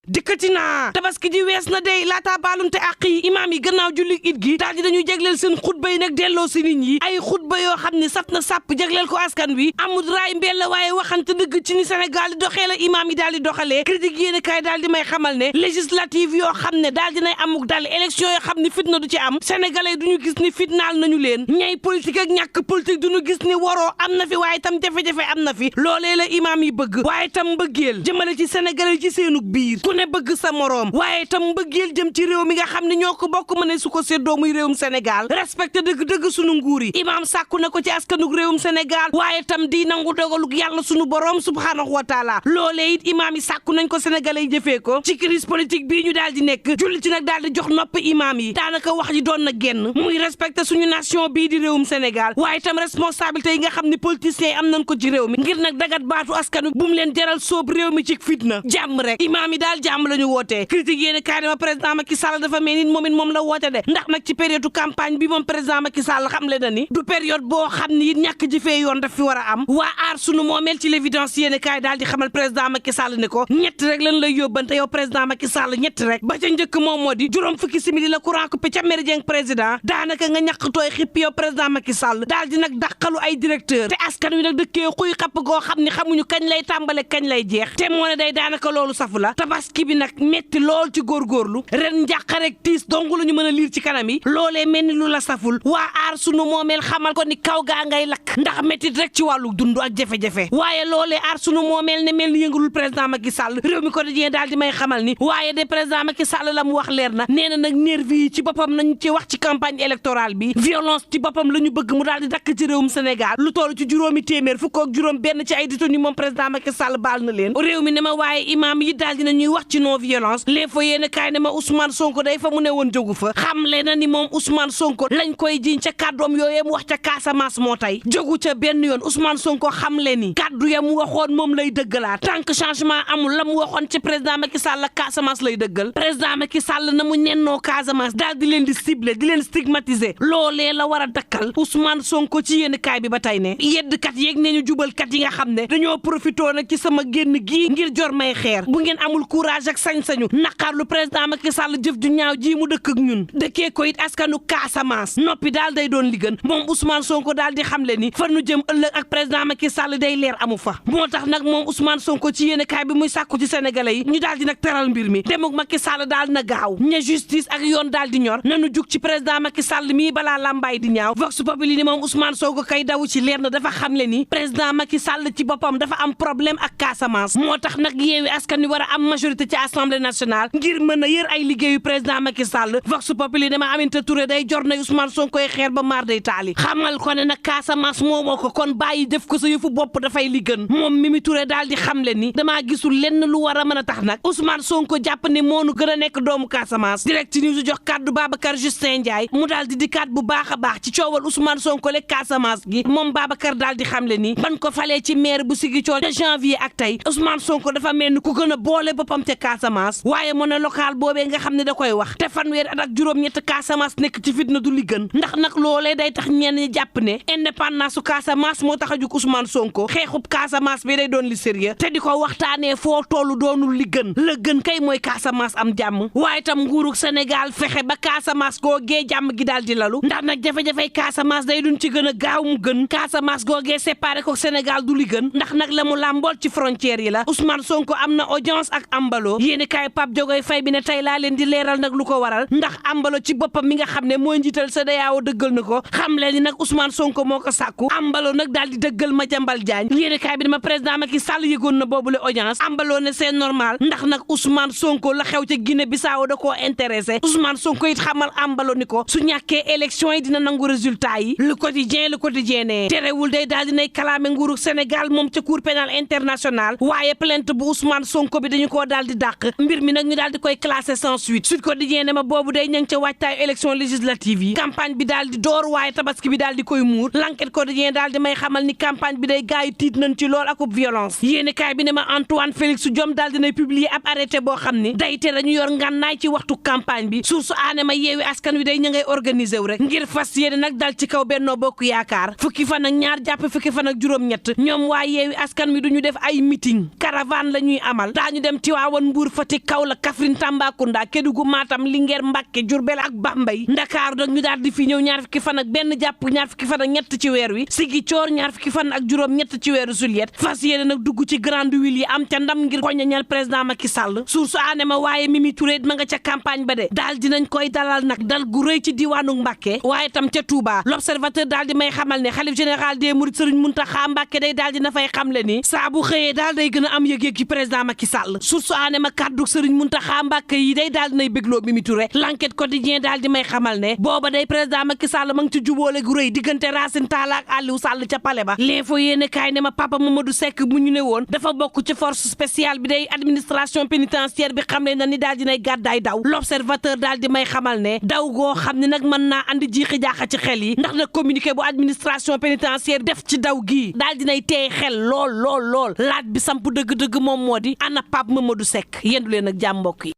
dikkati naa tabaski ji wees na dey laataa baalunte àq yi imaam yi gannaaw julli it gi daal di dañuy jagleel seen xutba yi nag delloo si nit ñi ay xutba yoo xam ne saf na sàpp jagleel ko askan wi amul raay mbel la waaye waxante dëgg ci ni Sénégal di doxee la imaam yi daal di doxalee critique yéen kaay daal di may xamal ne législative yoo xam ne daal dinay amuk dal élection yoo xam ne fitna du ci am sénégalais duñu gis ni fitnaal nañu leen ñay politique ak ñàkk politique duñu gis ni waroo am na fi waaye tam jafe-jafe am na fi loolee la imaam yi bëgg waaye tam mbëggeel jëmale ci sénégalais ci seenug biir ku ne bëgg sa moroom waaye tam mbëggeel jëm ci réew mi nga xam ne ñoo ko bokk mën ne su ko séddoo muy réewum Sénégal respecté dëgg-dëgg sunu nguur yi imaam sàkku na ko ci askanug réewum Sénégal waaye tam di nangu dogalug yàlla sunu borom subhaanahu wa taala loolee it imaam yi sàkku nañ ko sénégalais yi jëfee ko ci crise politique bii ñu daal di nekk julli ci nag daal di jox nopp imaam yi daanaka wax ji doon na génn muy respecté suñu nation bii di réewum Sénégal waaye tam responsabilité yi nga xam ne politiciens yi am nañ ko ci réew mi ngir nag dagat baatu askanu bu mu leen jaral soob réew mi ci fitna jàmm rek imaam yi daal jàmm la ñu wootee critique yéen carrément président Macky Sall dafa mel ni moom la woote de ndax nag ci période campagne bi moom président Macky Sall xam le na ni du période boo xam ni it ñàkk jëfee yoon daf fi war a am waa aar sunu moomeel ci l'évidence yéen kaay daal di xamal président Macky Sall ne ko ñett rek lan lay yóbbante yow président Macky Sall ñett rek ba ca njëkk moom moo di juróom fukki simili la courant coupé ca méridien président daanaka nga ñàkk tooy xipp yow président Macky Sall daal di nag dàqalu ay directeur te askan wi nag dëkkee xuy xapp goo xam ni xamuñu kañ lay tàmbale kañ lay jeex te moo ne day daanaka loolu safu la tabaski bi nag metti lool ci góorgóorlu ren njàqarek tiis dong la ñu mën a liir ci kanam yi loolee mel ni lu la saful waa aar sunu moomeel xamal ko ni kaw gaa ngay lakk ndax mettit rek ci wàllu dund ak jafe-jafe waaye loolee aar sunu moomeel ne mel ni yëngalul président Macky Sall réew mi quotidien daal di may xamal ni waaye de président Macky Sall la mu wax leer na nee na nag nervi yi ci boppam nañu ci wax ci campagne électorale bi violence ci boppam la ñu bëgg mu daal di dakk ci réewum Sénégal lu toll ci juróomi téeméer fukk ak juróom benn ci ay détenus moom président Macky Sall baal na leen réew mi ne ma waaye imaam yi daal dina ñuy wax ci non violence les fa yéen kaay ne ma Ousmane Sonko day fa mu ne woon jógu fa xam le na ni moom Ousmane Sonko lañ koy jiñ ca kàddoom yooyee mu wax ca Casamance moo tey jógu ca benn yoon Ousmane Sonko xam le ni kàddu ya mu waxoon moom lay dëggalaat tant que changement amul la mu waxoon ci président Macky Sall la Casamance lay dëggal président Macky Sall na mu nennoo Casamance daal di leen di cibler di leen stigmatiser loolee la war a dakkal Ousmane Sonko ci yéen kaay bi ba tey ne yeddkat yeeg ne ñu jubalkat yi nga xam ne dañoo profitoo nag ci sama génn gii ngir jor may xeer bu ngeen amul courage ak sañ-sañu naqar lu président Macky Sall jëf ju ñaaw ji mu dëkk ak ñun dëkkee ko it askanu Casamance noppi daal day doon li gën moom Ousmane Sonko daal di xamle ni fa nu jëm ëllëg ak président Macky Sall day leer amu fa moo tax nag moom Ousmane Sonko ci yéen kaay bi muy sàkku ci sénégalais yi ñu daal di nag teral mbir mi demuk Macky Sall daal na gaaw ña justice ak yoon daal di ñor nanu jug ci président Macky Sall mii balaa lambaay di ñaaw vox populi ni moom Ousmane Sonko kay daw ci leer na dafa xamle ni président Macky Sall ci boppam dafa am problème ak Casamance moo tax nag yeewi askan wi war a am majorité ci assemblée nationale ngir mën a yër ay liggéeyu président Macky Sall vox populi dama Aminata Touré day jor na Ousmane Sonko xeer ba maar day taali xamal ko ne nag Casamance moomoo ko kon bàyyi def ko sa yëfu bopp dafay li gën moom Mimi Touré daal di xamle ni damaa gisul lenn lu war a mën a tax nag Ousmane Sonko jàpp ni moonu gën a nekk doomu Casamance direct news jox kàddu Babacar Justin Ndiaye mu daal di dikkaat bu baax a baax ci coowal Ousmane Sonko le Casamance gi moom Babacar daal di xamle ni ban ko falee ci maire bu Ziguinchor de janvier ak tey Ousmane Sonko dafa mel ni ku gën a boole boppam te Casamance waaye mu ne local boobee nga xam ne da koy wax te fanweeri at ak juróom-ñett Casamance nekk ci fitna du li gën ndax nag loolee day tax ñenn ñi jàpp ne indépendance su Casamance moo tax a jug Ousmane Sonko xeexub Casamance bi day doon li sérieux te di ko waxtaanee foo tollu doonul li gën la gën kay mooy Casamance am jàmm waaye tam nguurug Sénégal fexe ba Casamance googee jàmm gi daal di lalu ndax nag jafe-jafey Casamance day duñ ci gën a gaaw mu gën Casamance googee séparé ko Sénégal du li gën ndax nag la mu làmbool ci frontière yi la Ousmane Sonko am na audience ak Ambalo yéeni kaay Pape Diogoy Faye bi ne tey laa leen di leeral nag lu ko waral ndax Ambalo ci boppam mi nga xam ne mooy njiital CEDEAO dëggal na ko xam leen ni nag Ousmane Sonko moo ko sàkku Ambalo nag daal di dëggal Madiambal Diagne yéeni kaay bi dama président Macky Sall yëgoon na boobule audience Ambalo ne c'est normal ndax nag Ousmane Sonko la xew ca Guinée Bissau da koo intéressé Ousmane Sonko it xamal Ambalo ni ko su ñàkkee élection yi dina nangu résultat yi le quotidien ne terewul day daal dinay kalaame nguurug Sénégal moom ca cour pénal international waaye plainte bu Ousmane Sonko bi dañu koo daal di dàq mbir mi nag ñu daal di koy classé sans suite Sud Quotidien ne ma boobu day ña ngi ca waajtaayu élection législative yi campagne bi daal di door waaye tabaski bi daal di koy muur L'Enquête Quotidien daal di may xamal ni campagne bi day gaayu tiit nañ ci lool akub violence yéeni kaay bi ne ma Antoine Félix Diome daal dinay publier ab arrêté boo xam ni day tere ñu yor ngànnaay ci waxtu campagne bi source aane ma yeewi askan wi day ña ngay organiser wu rek ngir fas yéene nag dal ci kaw Benno Bokk Yaakaar fukki fan ak ñaar jàpp fukki fan ak juróom-ñett ñoom waa yeewi askan wi duñu def ay meeting caravane la ñuy amal daañu dem Tiwaawan Tivaouane Mbour Fatick Kaolack Kaffrine Tambacounda Kédougou Matam Linguère Mbacké Diourbel ak Bambey Ndakaaru nag ñu daal di fi ñëw ñaar fukki fan ak benn jàpp ñaar fukki fan ak ñett ci weer wi Ziguinchor ñaar fukki fan ak juróom ñett ci weeru juillet fas yéene nag dugg ci grande ville yi am ca ndam ngir koñañal président Macky Sall source aanema waaye Mimi Touré ma nga ca campagne ba de daal dinañ koy dalal nag dal gu rëy ci diwaanu Mbacké waaye tam ca Touba l'observateur daal di may xamal ne xalif général des mourides Serigne Mountakha Mbacké day daal dina fay xamle ni saa bu xëyee daal day gën a am yëg-yëg ci président Macky Sall source aanema kàddu Serigne Mountakha Mbacké yi day daal dinay bégloo Mimi Touré l'enquête quotidien daal di may xamal ne booba day président Macky Sall ma ngi ci jubóole gu rëy diggante Racine Talla ak Aliou Sall ca palais ba l'info yéene kaay ne ma Papa Mamadou Seck bu ñu ne woon dafa bokk ci force spéciale bi day administration pénitentiaire bi xam ne na ni daal dinay gàddaay daw l'observateur daal di may xamal ne daw goo xam ne nag mën naa andi jiixi jaaxa ci xel yi ndax nag communiqué bu administration pénitentiaire def ci daw gii daal dinay teey xel lool laaj bi samp dëgg-dëgg moom moo di ana Pape Mamadou Seck yendu leen ak jàmm mbokk yi